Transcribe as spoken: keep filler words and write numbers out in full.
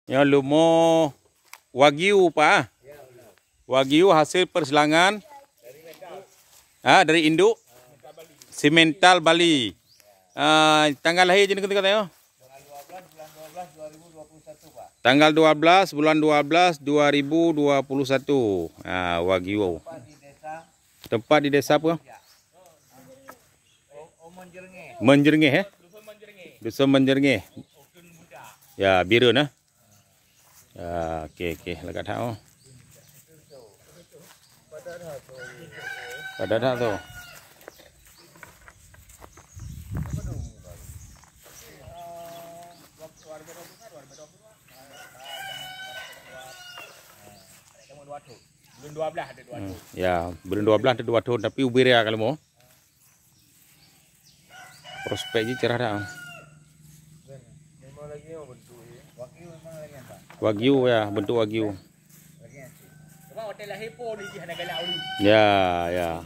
Nyoe leumo wagyu, Pak, ah? Wagyu hasil persilangan, ah, dari induk simental Bali. Ah, tanggal lahir je ni kata-kata, ya? Tanggal dua belas bulan dua belas dua ribu dua puluh satu. Ah, wagyu. Tempat di desa apa? Menjerengeh, eh? Dusun Menjerengeh. Ya, Bireuen, eh? Ya, okey, okey. Lagak that, oh. Padat that tu. Hmm, ya, buleuen dua belas atau dua thon, tapi ubé raya ka leumo. Prospek jih cerah dah. Wagyu, ya, bentuk wagyu. Ya, ya.